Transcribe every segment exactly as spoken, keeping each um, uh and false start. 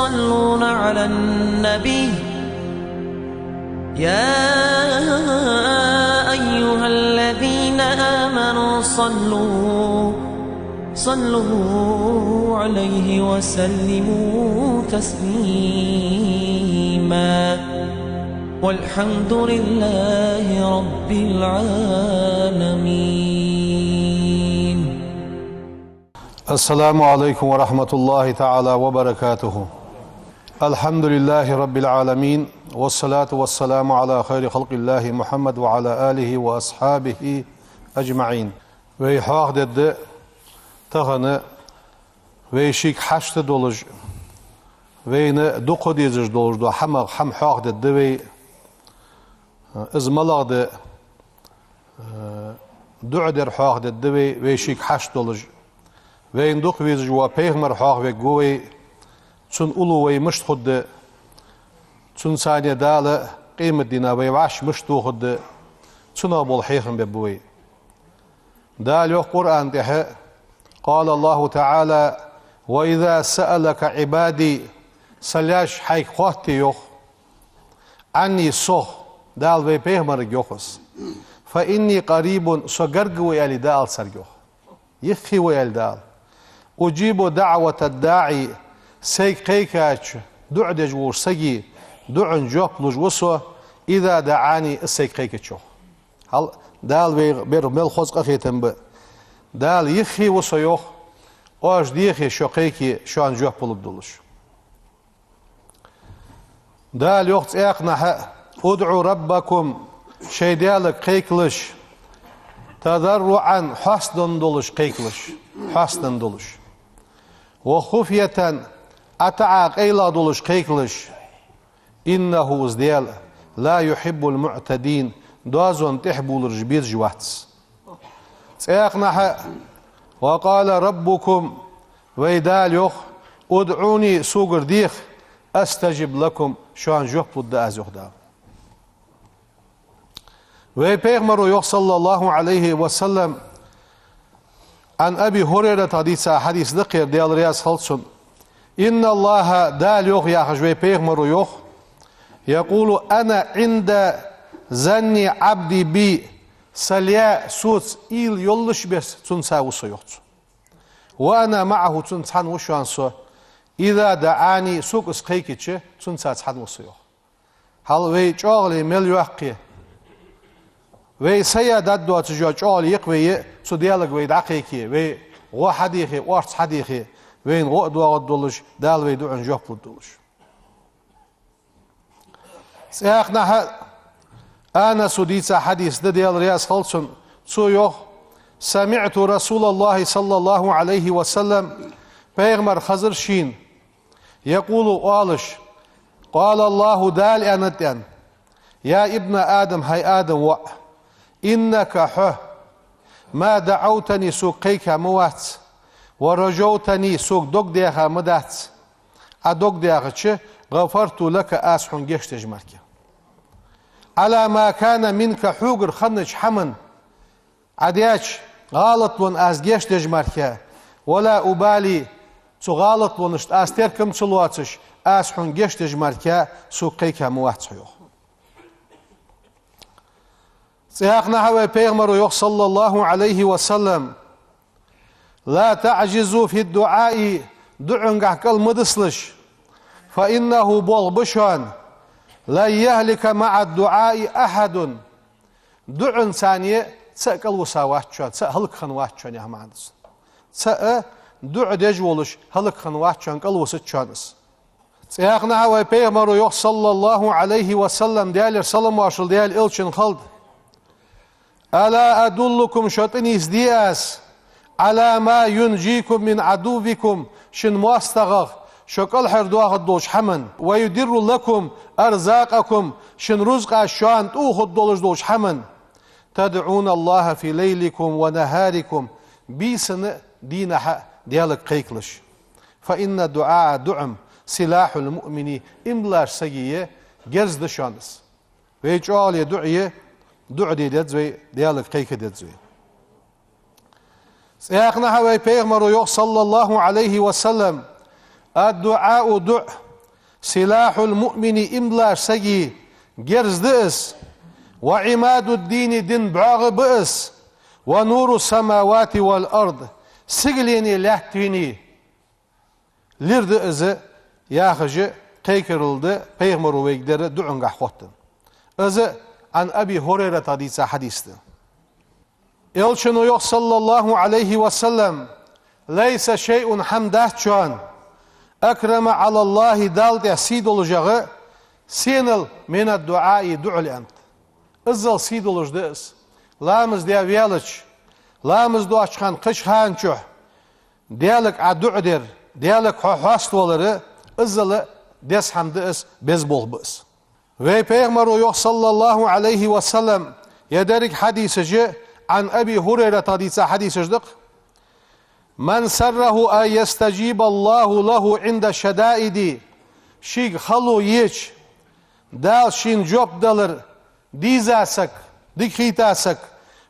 يصلون على النبي، يا أيها الذين آمنوا صلوا، صلوا عليه وسلموا تسليما. والحمد لله رب العالمين. السلام عليكم ورحمة الله تعالى وبركاته. الحمد لله رب العالمين، والصلاة والسلام على خير خلق الله محمد وعلى آله وأصحابه أجمعين. Вай хьоахадергда тахан вай шийга хьашт долаш, вайна дукха дезаш долаш дола хӀама, хӀама хьоахадергда вай. Из малагӀа да, э, дуӀа дар хьоахадергда вай, вай шийга хьашт долаш. Вайна дукха везаш вола пайхамар хьоахавергва вай, цун уллув вай мишта хургда, цунца Дала къематдийнахьа вай вӀаши мишта тохаргда, цунах бола хьехам бергба вай. Дала йоах Къуръан тӀа: قال الله تعالى: وإذا سألك عبادي, са лаьш хьайга хоатте, йоах, عني, сох, Дала вай пайхамарга йоах из, فإني قريب, со гарга ва, аьле, Дала царга йоах. Юхе ва, аьле Дала. أجيب دعوة الداع, сайга кхайкача, дуӀа деш волча сага дуӀан жоп луш ва со, إذا دعان, из сайга кхайкача, йоах. Хьал Дала вайга бер мел хоза къахетам ба. Дала юхе ва со, йоах, оаш дехе, шо кхайке, шоана жоп лургдолаш. Дала йоах цхьаькханахьа: ادعوا ربكم, шоай Даьлага кхайкалаш, تضرعا, хьоастанна долаш кхайкалаш, хьоастанна долаш, وخفية, ӀотаӀа, къайлагӀа долаш кхайкалаш. إنه, из Даьла, لا يحب المعتدين, доазон тӀехьабувлараш безаш вац. Цхьаькханахьа: وقال ربكم, вай Дала йоах: ادعوني, согара деха, أستجب لكم, шоана жоп лургда аз, йоах Дала. Вай пайхамаро йоах, صلى الله عليه وسلم, عن أبي هريرة, дийца хьадис да ер, Даьла раьза хилва цунна: إن الله, Дала йоах, яхаш, вай пайхамаро йоах, يقول: أنا عند ظن عبدي بي, са лай соца уйла йоллаш беса цунца ва со, йоах цо. وأنا معه, цунца цхьана ва шоана со, إذا دعاني, сога из кхайкача, цунца цхьана ва со, йоах. Хьал вай чӀоагӀале мел йоаккхе, вай сая дад доацаш йола чӀоагӀале я-кх вай, цу Даьлага вай дӀакхайке, вай гӀо хьадехе, орц хьадехе, вайна гӀо а доагӀаргдолаш, Дала вай дуӀан жоп лургдолаш. Цхьаькханахьа Анаса дийца хьадис да, Даьла раьза хилва цунна, цо йоах: سمعت رسول الله صلى الله عليه وسلم, пайхамар хезар шийна, يقول, оалаш: قال الله, Дала аьннад, аьнна: يا ابن آدم, хӀай Адама воӀ, إنك, хьо, ما دعوتني, сога кхайка ма вац, ورجوتني, сога дог даьха ма дац. Ӏа дог даьхача, غفرت لك, аз хьона гешт деш мара. على ما كان منك, хьогара хиннача хӀаман, Ӏа деча гӀалатлонна аз гешт деш мара, ولا أبالي, цу гӀалатлонашта аз теркам ца лоацаш, аз хьона гешт деш мара, сога кхайка ма вац хьо, йоах. Цхьаькханахьа вай пайхамаро йоах, صلى الله عليه وسلم: لا تعجزوا في الدعاء, дуӀангахьа кӀал ма дисалаш, فإنه, болх ба шоана, لن يهلك مع الدعاء أحد, дуӀанца цаӀ кӀалвиса вац шоана, цаӀ хӀалакхинна вац шоана, яха маӀан да цун. ЦаӀ дуӀа деш волаш хӀалакхинна вац шоана, кӀалвисац шоана из. Цхьаькханахьа вай пайхамаро йоах, صلى الله عليه وسلم, Даьлера салам-моаршал Даьла элчанна хилда: ألا أدلكم, шо тӀанийсде аз, على ما ينجيكم من عدوكم, шун моастагӀах шо кӀалхардоахаргдолча хӀаман, ويدر لكم أرزاقكم, шун рузкъаш шоана тӀаухаргдолаш долча хӀаман, تدعون الله في ليلكم ونهاركم, бийсанна а, дийнахьа а Даьлага кхайкалаш. فإن الدعاء, дуӀа, سلاح المؤمن, иман долча сага герз да шоана из. Вай чӀоагӀале дуӀа е, дуӀа де деза вай, Даьлага кхайка деза вай. Цхьаькханахьа вай пайхамаро йоах, صلى الله عليه وسلم: الدعاء, дуӀа, سلاح المؤمن иман долаш сага герз да из, وعماد الدين дин бӀоагӀа ба из, ونور السماوات والأرض сигаленеи лаьттеи лир да из, яхаш, кхайкарал да пайхамаро вайга дер дуӀангахь хоттан. Из عن أبي هريرة дийца хьадис да. Элчано йоах, صلى الله عليه وسلم: ليس شيء хӀама дац шоана أكرم على الله Далла тӀа сий долаш яха сенал من الدعاء дуӀал аьннад. Иззал сий долаш да из. Ламаз даь ваьлча, ламаз доацача хана кхыча хана чухь Даьлага Ӏа дуӀа дар, Даьлага хьо хьаставалар, иззал деза хӀама да из, беза болх ба из. Вай пайхамаро йоах, صلى الله عليه وسلم, е деррига хьадисаш, عن أبي هريرة дийца хьадисаш да-кх: من سره أن يستجيب الله له عند الشدائد шийга хало еча, Дала шийна жоп далар дийза саг, дика хийта саг,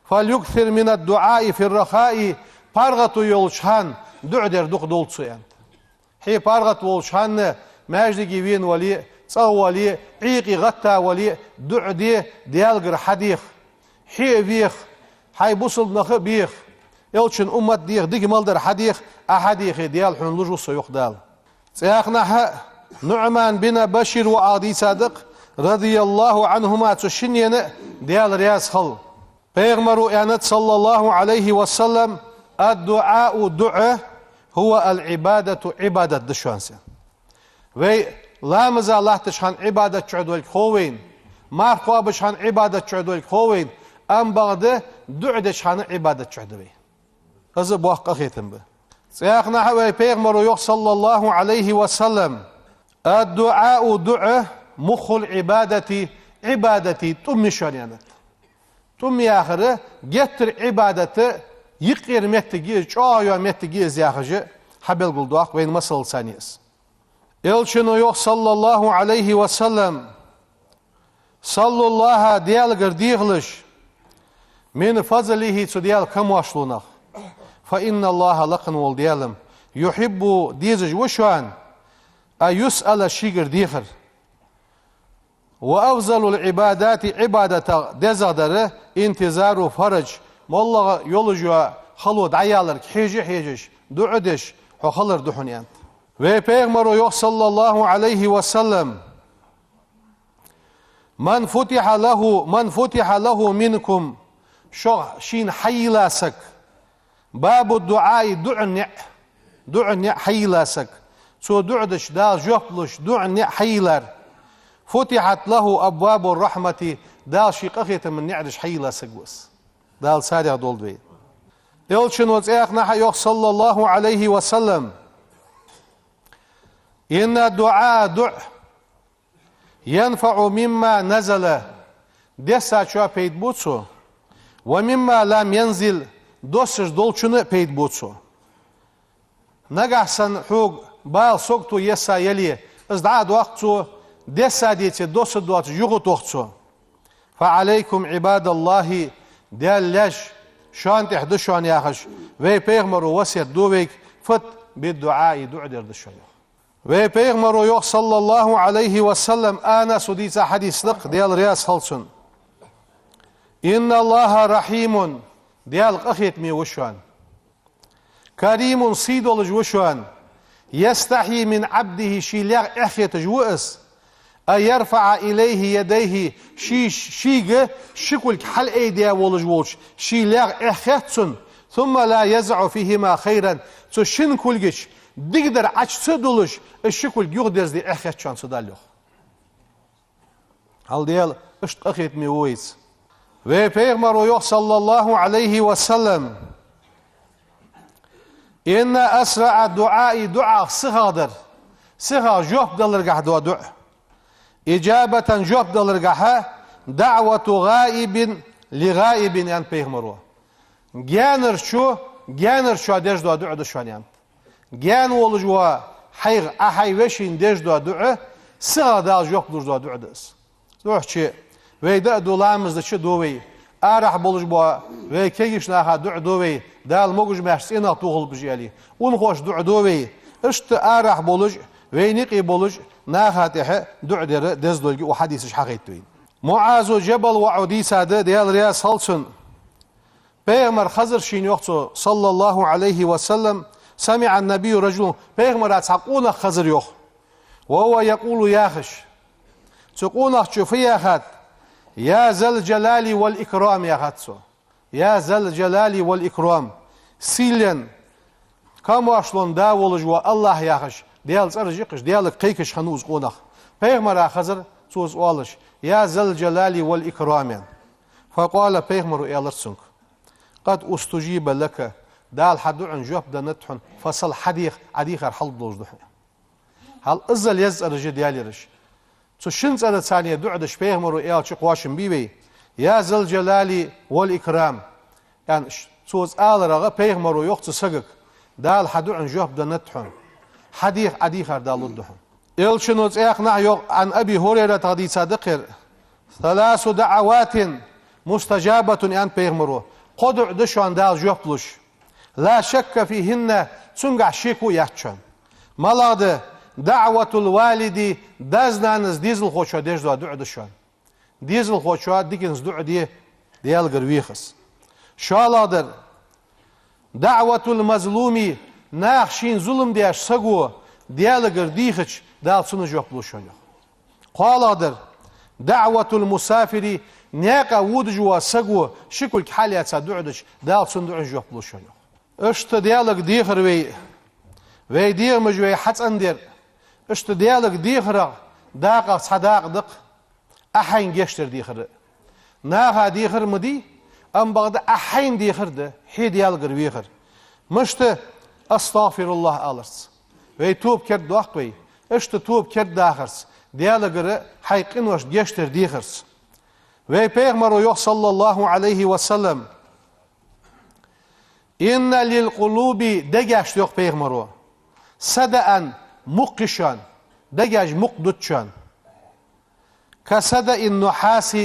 فليكثر من الدعاء في الرخاء паргӀато йолча хана дуӀа дар дукха долда цо, аьннад. Хье паргӀат волча хана маьждиге вена вале, цӀагӀа вале, Ӏуйкъе гӀатта вале, дуӀа де, Даьлагара хьадеха. Хье а веха, хьай бусалба нах а беха, Элчан уммат а деха, дика мел дар хьадеха, Ӏа хьадехе, Даьла хьона луш ва со, йоах Дала. ЦӀаькханахьа НуӀман бин Башир ва ала дийца да-кх, رضي الله عنهما, цу шиннена а Даьла раьза хилва. Пайхамаро аьннад, صلى الله عليه وسلم: الدعاء дуӀа هو العبادة Ӏибадат да шоана, аьннад. Вай ламаза латтача хана Ӏибадат чу долга хов вайна, марха кхоабача хана Ӏибадат чу долга хов вайна, амма бакъда дуӀа деча хана Ӏибадат чу да вай. Из боккха къахетам ба. ЦӀаькханахьа вай пайхамаро йоах, صلى الله عليه وسلم: الدعاء дуӀа مخ العبادة Ӏибадата тӀум я шоана, аьннад. ТӀум яхар геттара Ӏибадата юкъера моттиг я из, чӀоагӀа йола моттиг я из, яхаш, хьабелгалдоаккх вайна масалца из. Элчано йоах, صلى الله عليه وسلم: صلوا الله Даьлагара дехалаш, من فضله цу Даьла камоаршалонах, فإن الله лакха вола Даьла يحب дезаш ва шоана, أن يسأل шийгара дехар. وأفضل العبادات Ӏибадатех дезагӀдар انتظار الفرج моллагӀа йолаш йола хало дӀаяларга хьежа а хьежаш, дуӀа а деш, хьо хилар да хьона, аьннад. Вай пайхамаро йоах, صلى الله عليه وسلم: من فتح له، من فتح له منكم шух шийна хьайийлла саг, باب الدعاء дуӀан ниӀ, дуӀан ниӀ хьайийлла саг, цо дуӀа дича Дала жоп луш дуӀан ниӀ хьайийллар, فتحت له أبواب الرحمة Дала ший къахетама ниӀараш хьайийлла саг ва из. Дала царех долда вай. Элчано цӀаькханахьа йоах, صلى الله عليه وسلم: إن الدعاء дуӀа ينفع مما نزل дессачоа пайда бу цо, ومما لم ينزل доссаш долчунна а пайда бу цо. Нагахь санна хьога бала, сагото есса яле, из дӀа а доаккх цо, десса деце, доссаргдоацаш юха а тох цо. فعليكم عباد الله Даьла лаьш шоана тӀа да шоана, яхаш, вай пайхамаро васкет ду вайга, фат بالدعاء дуӀа дар да шоана, йоах. Вай пайхамаро йоах, صلى الله عليه وسلم, Анаса дийца хьадис да-кх, Даьла раьза хилва цунна: إن الله رحيم Даьла къахетаме ва шоана, كريم сий долаш ва шоана, يستحيي من عبده ший лаьгӀа эхьхеташ ва из, أن يرفع إليه يديه ший, шийга ши кулг хьалъайдаь волаш волча ший лаьгӀа эхьхет цунна, ثم لا يضع فيهما خيرا цу шин кулгача дикадар Ӏочу ца дуллаш, из ши кулг юхадерзаде эхьхет шоана цу Далла, йоах. Хьал Даьла иштта къахетаме ва вайца. Вай пайхамаро йоах, صلى الله عليه وسلم: إن أسرع الدعاء дуӀах сихагӀдар, сихагӀа жоп даларгахьа дола дуӀа, إجابة жоп даларгахьа, دعوة غائب لغائب аьннад пайхамаро. Гаьнарчо гаьнарчоа деш дола дуӀа да шоана, аьннад. Гаьна волаш вола хьайга Ӏа хьай вешийна деш дола дуӀа, сихагӀа Дала жоп луш дола дуӀа да из. Цудухьа вай даа ду, ламаз дича ду вай, арахьа болаш бола вай кегийча наха дуӀа ду вай, Дала могаш-маьрша цӀенах тохалба уж, аьле. Унахошта дуӀа ду вай, иштта арахьа болаш, вайна юкъе болаш, Наха тӀехьа дуӀа дар деза долга укх хьадисаша хьахайт вайна. МуӀазу Джабал воӀо дийцад, Даьла раьза хилва цунна. Пайхамар хазар шийна йоах цо, صلى الله عليه وسلم, سمع النبي رجلا, пайхамара цхьа къонах хазар йоах. وهو يقول, яхаш. Цу къонахчо фу яхад? يا ذا الجلال والإكرام, яхад цо. يا ذا الجلال والإكرام. Сийлен, камоаршлон да волаш вола АллахӀ, яхаш, Даьла цӀераш йоаккхаш, Даьлага кхайкаш хиннав из къонах. Пайхамара хазар цо из оалаш: يا ذا الجلال والإكرام, аьнна. فقال, пайхамаро аьлар цунга: قد استجيب لك, Дала хьа дуӀан жоп деннад хьона, فسل, хьадеха, Ӏа дийхар хьалургдолаш да хьона. Хьал иззал еза цӀераш я Даьлагара. Цу шин цӀерацара дуӀа деш пайхамаро аьлча кхоачам бий вай: يا ذا الجلال والإكرام, аьнна. Цо из аларах пайхамаро йоах цу сагага: Дала хьа дуӀан жоп деннад хьона. Хьадеха, Ӏа дийхар Дала лургда хьона. Элчано цхьаькханахьа йоах, عن أبي هريرة, тӀаккха дийцад кхы: ثلاث دعوات مستجابة, аьннад пайхамаро. Кхо дуӀа да шоана Дала жоп луш. لا شك فيهن, цунгахь шеко яц шоана. МалагӀа да? دعوة الوالد, дас-нанас дезалхочоа деш дола дуӀа да шоана. Дезалхочоа диканца дуӀа де, Даьлагара вехаш. ШоллагӀдар: دعوة المظلوم, наха шийна зулам деш саго Даьлагара дийхача, Дала цунна жоп лу шоана, йоах. КхоалагӀдар: دعوة المسافر, наькъа водаш вола саго ши кулг хьалаьца дуӀа дича, Дала цунна дуӀан жоп лу шоана, йоах. Иштта Даьлага дехар вай, вай дегӀамаш вай хьацӀендар, иштта Даьлага дехарах дакъах цхьа дакъа да-кх Ӏа хьайна гешт дар дехар. Наха дехар ма дий, амма бакъда Ӏа хьайна дехар да, хье Даьлагара вехар. Мишта? أستغفر الله аларца. Вай тоба кердадоаккх вай. Иштта тоба кердадахарца, Даьлагара хьай къиношта гешт дар дехарца. Вай пайхамаро йоах, صلى الله عليه وسلم: إن للقلوب, дегашта, йоах пайхамаро, صدأ, мукх я шоана, дегаш мукх дут шоана. كصدأ النحاس,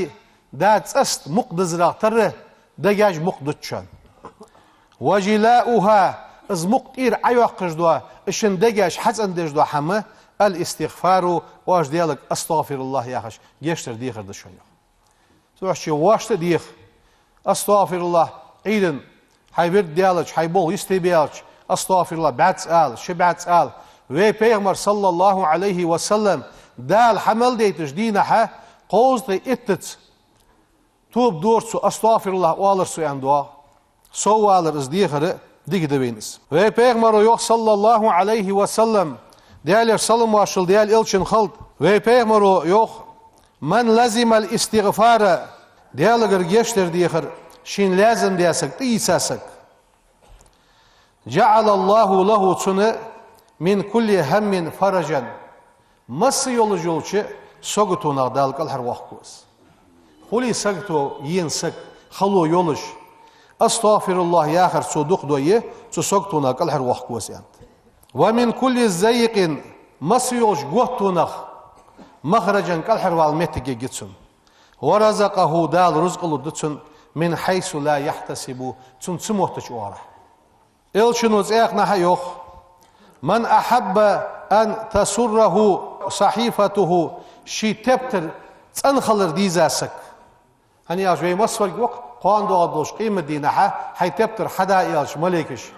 да цӀаста мукх дизарах тара дегаш мукх дут шоана. وجلاؤها, из мукх тӀера Ӏойоаккхаш дола, из шун дегаш хьацӀендеш дола хӀама, الاستغفار, оаш Даьлага أستغفر الله яхаш, гешт дар дехар да шоана, йоах. Цудухьа вешта а деха أستغفر الله, Ӏуйранна, хьай вирд даьлча, хьай болх йисте баьлча, أستغفر الله бӀаьзза ала, ши бӀаьзза ала. Вай пайхамар, صلى الله عليه وسلم, Дала хьа мел дайтача дийнахьа кховзткъеи иттазза тоба дора цо, أستغفر الله оалар цо, аьнна доагӀа. Соввалар, из дехар дика да вайна из. Вай пайхамаро йоах, صلى الله عليه وسلم, Даьлера салам-моаршал Даьла элчанна хилда, вай пайхамаро йоах: من لزم الاستغفار, Даьлагара гешт дар дехар шийна лазам даь саг, тӀаийца саг, جعل الله له, цунна, من كل هم فرجا, масса йолаш йолча саготонах Дала кӀалхарвоаккх из. Хулий сагото ена саг, хало йолаш, أستغفر الله яхар цо дукха дой, цу саготонах кӀалхарвоаккх из, аьннад. ومن كل ضيق, масса йолча готтонах, مخرجا, кӀалхарвала моттиг ергья цунна. ورزقه, Дала рузкъа лургда цунна, من حيث لا يحتسب, цунна ца моттача оагӀорахьа. Элчано цхьаькханахьа йоах: من أحب أن تسره صحيفته, ший тептар цӀена хилар дийза саг. ХӀана аьлча вай массаварг ва-кх, кхоана доагӀаргдолча къематдийнахьа хьай тептар хьада аьлча малейкаша,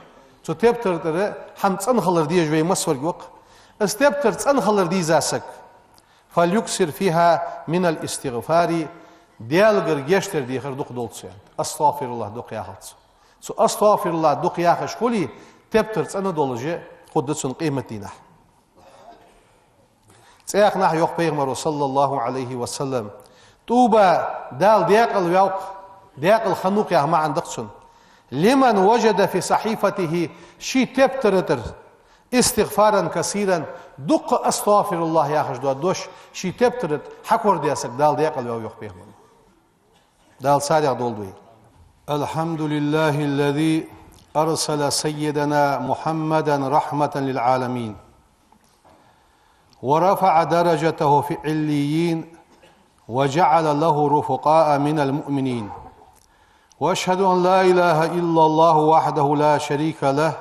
цу тептара тӀара хӀама цӀена хилар дезаш вай массаварг ва-кх. Из тептар цӀена хилар дийза саг, فليكثر فيها من الاستغفار, Даьлагара гешт дар дехар дукха долда цо, аьннад. أستغفر الله дукха яхалда цо. Цу أستغفر الله дукха яхаш хуле, тептар цӀена долаш хургда цунна къематдийнахьа. Цхьаькханахьа йоах пайхамаро, صلى الله عليه وسلم: طوبى, Дала даькъала ваьв-кх, даькъала хиннав-кх яха маӀан да-кх цун, لمن وجد في صحيفته, ший тептара тӀара, استغفارا كثيرا, дукха أستغفر الله яхаш дола дош ший тептара тӀа хьакорадаь саг Дала даькъала ваьв, йоах пайхамаро. Дала царех долда вай. الحمد لله الذي أرسل سيدنا محمدا رحمة للعالمين، ورفع درجته في عليين، وجعل له رفقاء من المؤمنين. وأشهد أن لا إله إلا الله وحده لا شريك له،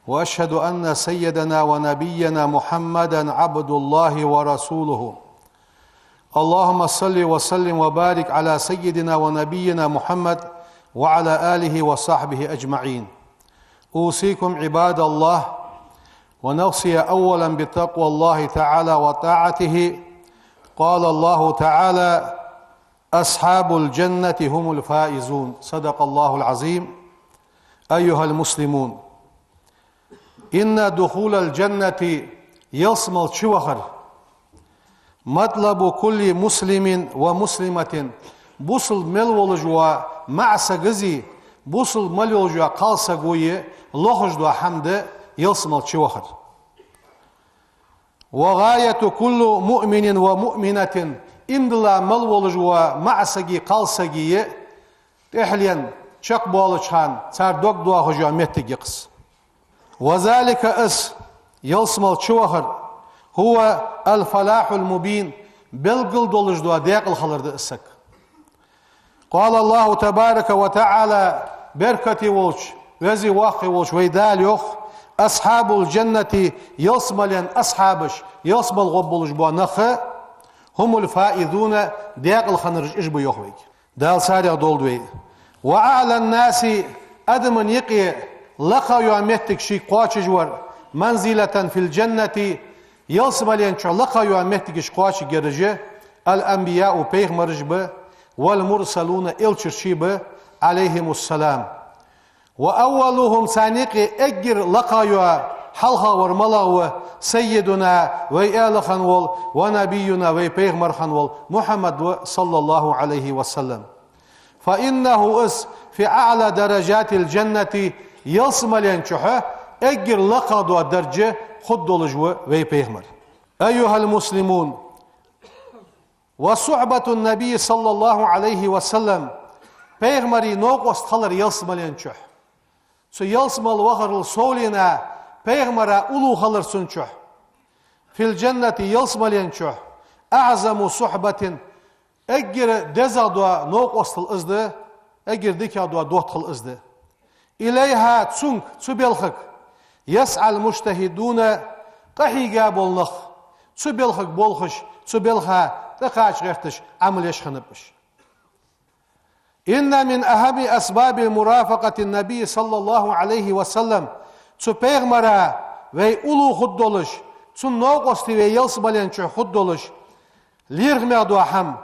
وأشهد أن سيدنا ونبينا محمدا عبد الله ورسوله. اللهم صل وسلم وبارك على سيدنا ونبينا محمد وعلى آله وصحبه أجمعين. أوصيكم عباد الله ونفسي أولا بتقوى الله تعالى وطاعته. قال الله تعالى: أصحاب الجنة هم الفائزون. صدق الله العظيم. أيها المسلمون، إن دخول الجنة, ялсмала чувахар, مطلب كل مسلم ومسلمة, бусалба мел волаш вола маӀа сагази, бусалба мел йолаш йола кхалсагаи лохаш дола хӀама да ялсмала чувахар. وغاية كل مؤمن ومؤمنة, иман дилла мел волаш вола маӀа саги кхалсаги тӀехьленна чакхбоалача хана цар дог доахаш йола моттиг я-кх из. وذلك, из ялсмала чувахар, هو الفلاح المبين, белгала долаш дола декъала хилар да из саг. قال الله تبارك وتعالى, беркате волча, веза-воккха волча вай Дала йоах: أصحاب الجنة, ялсмален асхьабаш, ялсмала гӀоргболаш бола нах, هم الفائزون, декъала хиннараш уж ба, йоах вайга. Дала царех долда вай. وأعلى الناس, адамашта юкъе лакха йола моттиг шийга кхоачаш вар, منزلة في الجنة, ялсмален чу лакха йола моттигаш кхоачаргьяраш, الأنبياء, пайхамараш ба, والمرسلون, элчаш ба, عليهم السلام. وأولهم, царна юкъе эггара лакха йола, хьалха вар малагӀа ва, سيدنا, вай Эла хинна вола, ونبينا, вай пайхамар хинна вола Мухьаммад ва, صلى الله عليه وسلم. فإنه, из, في أعلى درجات الجنة, ялсмален чу эггара лакха дола даржа хургдолаш ва вай пайхамар. أيها المسلمون، وصحبة النبي صلى الله عليه وسلم, пайхамара новкъост хилар ялсмален чу. Цу ялсмала вахарал совленна пайхамара уллув хилар цун чу. في الجنة, ялсмален чу, أعظم صحبة, эггара дезагӀа дола новкъостал из да, эггара дикагӀа дола доттагӀал из да. إليها, цунга, цу балхага, يسعى المجتهدون, къахьийга бола нах, цу балхага болхаш, цу балха тӀакхача гӀерташ Ӏамал еш хиннаб уж. إن من أهم أسباب مرافقة النبي صلى الله عليه وسلم, цу пайхамара вай уллув хургдолаш, цун новкъостий вай ялсмален чу хургдолаш, лерхӀаме дола хӀама,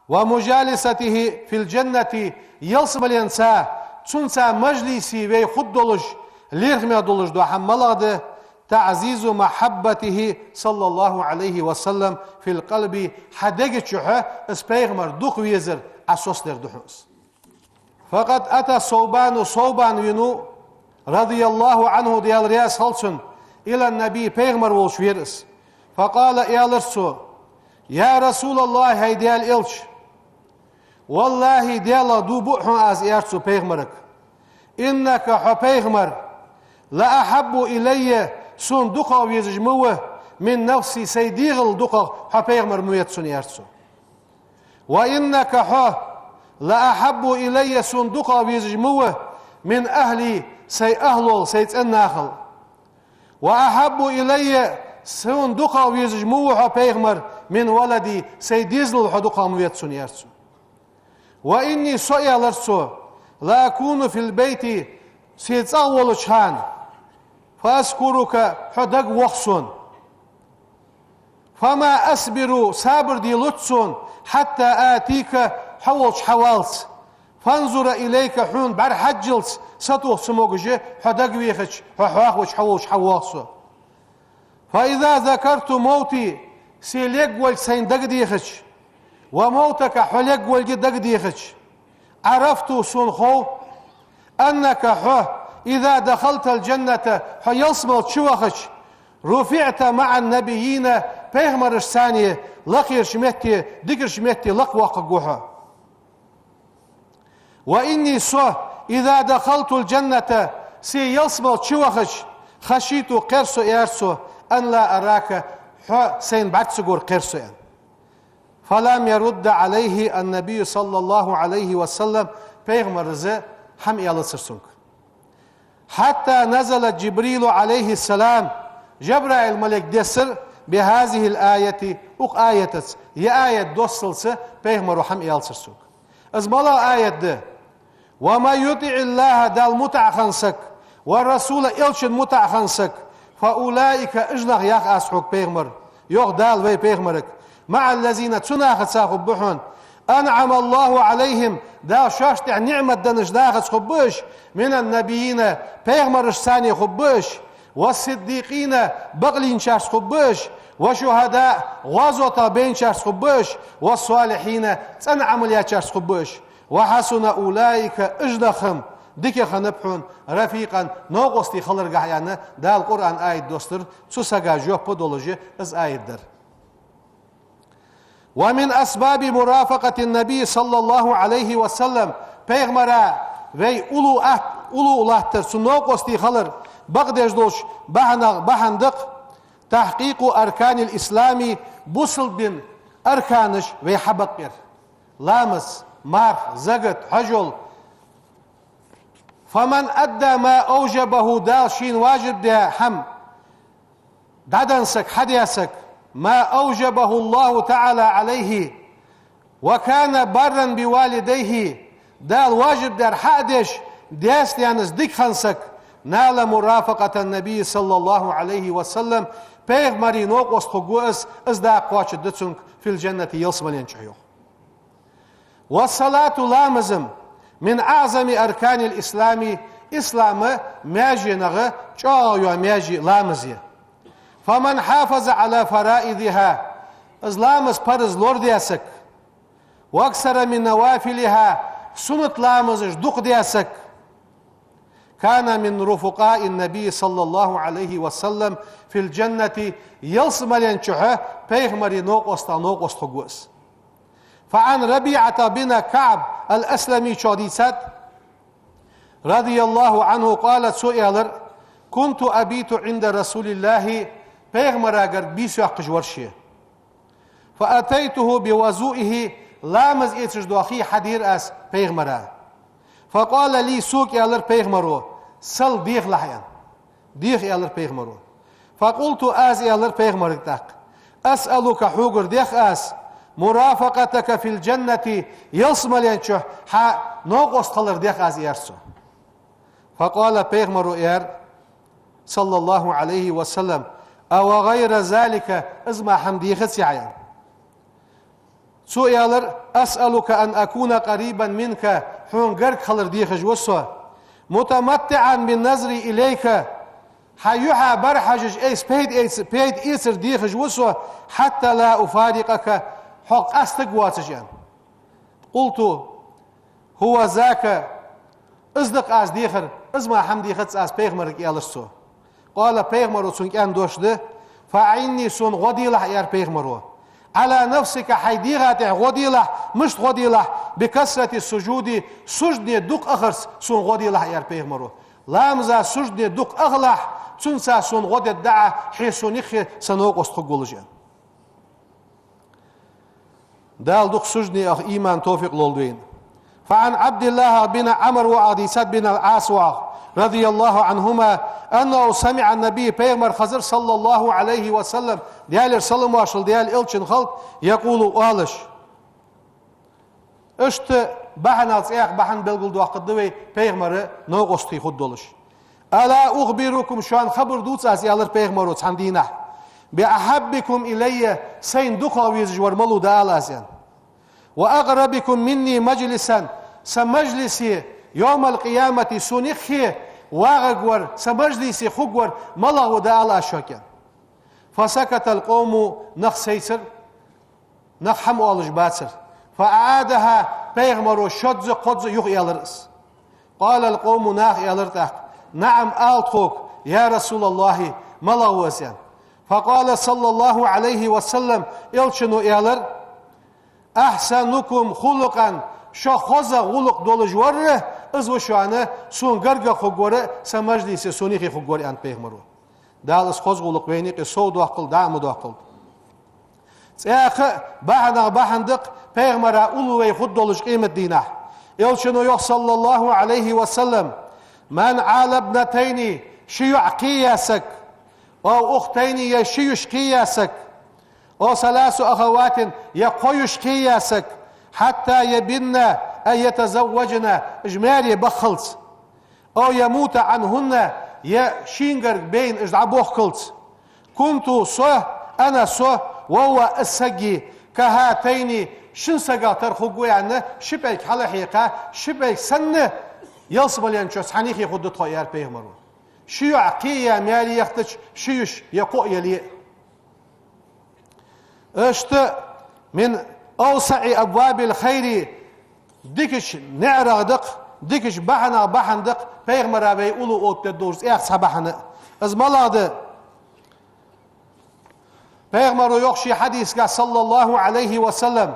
ومجالسته في الجنة, ялсмаленца, цунца мажлисий вай хургдолаш, лерхӀаме долаш дола хӀама малагӀа да, تعزيز محبته صلى الله عليه وسلم في القلب, хьа дега чу из пайхамар дукха везар Ӏа соцадар да хьона из. فقد أتى ثوبان, Совбан венав, رضي الله عنه, Даьла раьза хилва цунна, إلى النبي, пайхамар волча вера из. فقال, аьлар цо: يا رسول الله, хӀай Даьла элча, والله, Даьлах дув буъ хьона аз, аьлар цо пайхамарга, إنك, хьо пайхамар, لأحب إلي, сона дукхагӀа везаш ма ва, من نفسي, сай дегӀал дукхагӀа хьо пайхамар ма веза сона, аьлар цо. وإنك, хьо, لأحب إلي, сона дукхагӀа везаш ма ва, من أهلي, сай ахьлол, сай цӀен нахал. وأحب إلي, сона дукхагӀа везаш ма ва хьо пайхамар, من ولدي, сай дезалал хьо дукхагӀа ма веза сона, аьлар цо. وإني, со, аьлар цо, لأكون في البيت, се цӀагӀа волча хана, فأذكرك, хьо дагавох сона. فما أصبر, сабар делац сона, حتى آتيك, хьо волча хьаваллалца. فأنظر إليك, хьона бӀарахьежжалца, сатоха ца могаш, хьо дагавехача, хьо хьоахавича, хьо волча хьавоагӀа со. فإذا ذكرت موتي, се лергволга сайна дагадехача, وموتك, хьо лергволга дагадехача, عرفت, сона хов, أنك, хьо, إذا دخلت الجنة, хьо ялсмала чувахача, رفعت مع النبيين, пайхамарашца цхьана лакхерча метте, дикача метте лакхвоаккхаргва хьо. وإني, со, إذا دخلت الجنة, се ялсмала чувахача, خشيت, кхер со, аьлар цо, أن لا أراك, хьо сайна бӀарга ца гор кхер со, аьнна. فلم يرد عليه النبي صلى الله عليه وسلم, пайхамара из хӀама аьлацар цунга. حتى نزل جبريل عليه السلام, Жабраил малейк дессар, بهذه الآية, укх аятаца, ер аят доссалца пайхамаро хӀама аьлар цунга. Из малагӀа аят да? ومن يطع الله, Далла мутӀахьа хинна саг, والرسول, элчанна мутӀахьа хинна саг, فأولئك, уж нах, йоах аз хьога, пайхамар, йоах Дала вай пайхамарга, مع الذين, цу нахаца хургба хьона, أنعم الله عليهم, Дала шоашта тӀа ниӀмат деннача нахаца хургба уж, من النبيين, пайхамарашца цхьана хургба уж, والصديقين, бакълийначарца хургба уж, والشهداء, гӀазота байначарца хургба уж, والصالحين, цӀена Ӏамал ечарца хургба уж. وحسن أولئك, уж нах-м дика хиннаб хьона, رفيقا, новкъостий хиларгахьа, аьнна, Дала Къуръан аят доссадир, цу сага жоп долаш из аят дар. ومن أسباب مرافقة النبي صلى الله عليه وسلم, пайхамара вай уллув ат-, уллув латтар, цун новкъостий хилар бакъдеш долча бахьанех бахьан да-кх, تحقيق أركان الإسلام, бусалба дина арканаш вай хьабакъъяр. Ламаз, марха, закат, хьажол. فمن أدى ما أوجبه, Дала шийна важиб даь хӀама дӀаденна саг, хьадаь саг, ما أوجبه الله تعالى عليه, وكان برا بوالديه, Дала важиб даьр хьа а деш, даьца-наьнаца дика хинна саг, نال مرافقة النبي صلى الله عليه وسلم, пайхамара новкъост хургва из, из дакъа кхоачаргда цунга, في الجنة, ялсмален чу, йоах. والصلاة, ламаз-м, من أعظم أركان الإسلام, ислама маьженех чӀоагӀа йола маьже ламаз я. فمن حافظ على فرائضها, из ламаз парз лорадаь саг, وأكثر من نوافلها, суннат ламазаш дукха даь саг, كان من رفقاء النبي صلى الله عليه وسلم في الجنة, ялсмален чу пайхамара новкъостех новкъост хургва из. فعن ربيعة بن كعب الأسلمي чӀоагӀа дийцад, رضي الله عنه قال, цо аьлар: كنت أبيت عند رسول الله, пайхамарагара бийса йоаккхаш вар ше. فأتيته بوضوئه, ламаз эцаш дола хий хьадир аз пайхамара. فقال لي, сога аьлар пайхамаро: سل, дехалахь, аьнна. Деха, аьлар пайхамаро. فقلت, аз аьлар пайхамарга тӀаккха: أسألك, хьогара дех аз, مرافقتك في الجنة, ялсмален чу хьа новкъост хилар дех аз, аьлар цо. فقال, пайхамаро аьлар, صلى الله عليه وسلم: أو غير ذلك, из мара хӀама дехаций Ӏа, аьнна. Цо аьлар: أسألك أن أكون قريبا منك, хьона гарга хилар дехаш ва со, متمتعا بالنظر إليك, хьа юхьа бӀарахьежаш, айса пайда эца-, пайда эцар дехаш ва со, حتى لا أفارقك, хьох къаста стаг воацаш, аьнна. قلت: هو ذاك, из да-кх аз дехар, из мара хӀама дехац аз, пайхамарга, аьлар цо. قال, пайхамаро цунга аьнна дош да: فأعني, сона гӀо делахь, аьлар пайхамаро, على نفسك, хьай дегӀа тӀа гӀо делахь. Мишта гӀо делахь? بكثرة السجود, сужуде дукха ахарца сона гӀо делахь, аьлар пайхамаро. Ламаза сужуде дукха ахалахь, цунца сона гӀо дергда Ӏа, хье сона юххе са новкъост хургволаш, аьнна. Дала дукха сужуде аха иман, товфикъ лолда вайна. فعن عبد الله بن عمرو, воӀах дийцад, بن العاص, воӀах, رضي الله عنهما, أنه سمع النبي, пайхамар хезар, صلى الله عليه وسلم, Даьлера салам-моаршал хилда Даьла элчанна, يقول, оалаш. Иштта бахьанех цхьа бахьан белгалдоаккхаргда вай пайхамара новкъостий хургдолаш. ألا أخبركم, шоана хабар дувц аз, аьлар пайхамаро цхьан дийнахьа, بأحبكم إلي, сайна дукхагӀа везаш вар малув да ала аз, аьнна. وأقربكم مني مجلسا, са мажлисе, يوم القيامة, сона юххе вагӀаргвар, са мажлисе хургвар малагӀа ва да ала аз шуга, аьнна. فسكت القوم, нах сайцар, нах хӀама оалаш бацар. فأعادها, пайхамаро шозза, кхозза юха аьлар из. قال القوم, наха аьлар тӀаккха: نعم, ала тхога, يا رسول الله, малагӀа ва из, аьнна. فقال صلى الله عليه وسلم, элчано аьлар: أحسنكم خلقا, шох хоза гӀулакх долаш вар, из ва шоана сона гаргагӀа хургвар, са мажлисе сона юхе хургвар, аьннад пайхамаро. Дала из хоза гӀулакх вайна юкъе совдоаккхалда, дӀа а ма доаккхалда. Цхьаькха а бахьанех бахьан да-кх пайхамара уллув вай хургдолаш къематдийнахьа. Элчано йоах, صلى الله عليه وسلم: من عال ابنتين, ши йоӀ кхеяь саг, أو أختين, е ши йиша кхеяь саг, أو ثلاث أخوات, е кхо йиша кхеяь саг, حتى يبين أي يتزوجن, уж маьре баххалца, أو يموت عنهن, е шийгара бейна уж дӀабохкалца. كنت, со, أنا, со, وهو, из саг, كهاتين, шин сагах тара хургва аьнна, ши пӀелг хьалхьекха, ши пӀелг санна, ялсмален чу цхьан юхе хургда тхо, аьлар пайхамаро. Ши йоӀ кхеяь маьре яхтача, ши йиша е кхоъ яле а. Иштта من أوسع أبواب الخير, дикача наӀарах да-кх, дикача бахьанех бахьан да-кх пайхамара вай уллув оттаде долаш цӀех цхьа бахьан. Из малагӀа да? Пайхамаро йоах ший хьадисагахь, صلى الله عليه وسلم: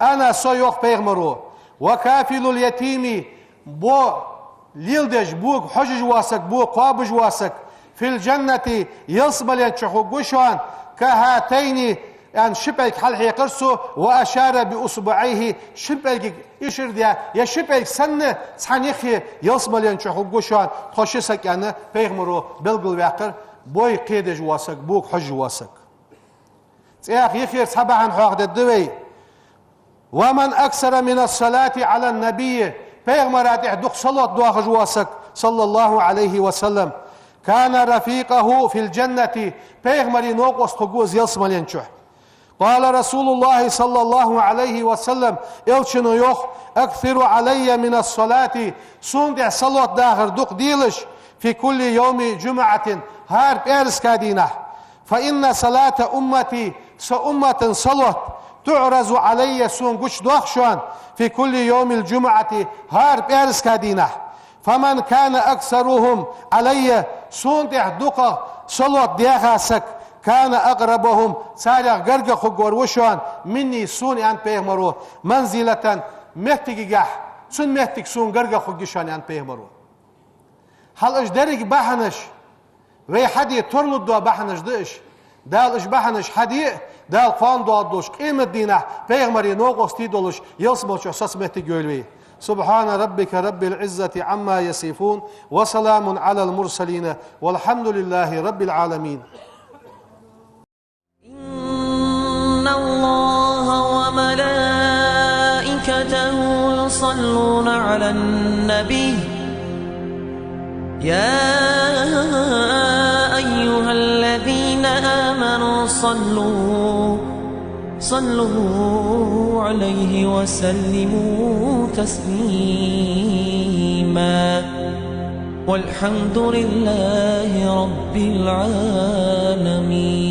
أنا, со, йоах пайхамаро, وكافل اليتيم, бо леладеш, бога хьожаш вола саг, бога кхоабаш вола саг, في الجنة, ялсмален чу хургва шоана, كهاتين, аьнна, ши пӀелг хьалхьекхар цо, وأشار بأصبعيه, шин пӀелгага ишар даь, е ши пӀелг санна, цхьан юхе ялсмален чу хургва шоана тхо ши саг, аьнна, пайхамаро белгалваьккхар, бо кхедеш вола саг, бога хьожаш вола саг. ЦӀех юхера цхьа бахьан хьоахадергда вай. ومن أكثر من الصلاة على النبي, пайхамара тӀа дукха салот доахаш вола саг, صلى الله عليه وسلم, كان رفيقه في الجنة, пайхамара новкъост хургва из ялсмален чу. قال رسول الله صلى الله عليه وسلم, Элчано йоах: أكثروا علي من الصلاة, сона тӀа салот дахар дукха делаш, في كل يوم جمعة, хӀара пӀаьраска дийнахьа. فإن صلاة أمتي, са уммата салот, تعرض علي, сона гучадоах шоана, في كل يوم الجمعة, хӀара пӀаьраска дийнахьа. فمن كان أكثرهم علي, сона тӀа дукхагӀа салот даьха саг, كان أقربهم, царех гаргагӀа хургвар ва шоана, مني, сона, аьннад пайхамаро, منزلة, моттигагахьа, цун моттиг сона гаргагӀа хургья шоана, аьннад пайхамаро. Хьал уж деррига бахьанаш, вай хьаде тарлургдола бахьанаш да уж. Дала уж бахьанаш хьаде а, Дала кхоана доагӀаргдолча къематдийнахьа пайхамара новкъостий долаш, ялсмалчох соцаметтиг йойла вай. سبحان ربك رب العزة عما يصفون، وسلام على المرسلين، والحمد لله رب العالمين. إن الله وملائكته يصلون على النبي، يا أيها الذين آمنوا صلوا، صلوا عليه وسلموا تسليما. والحمد لله رب العالمين.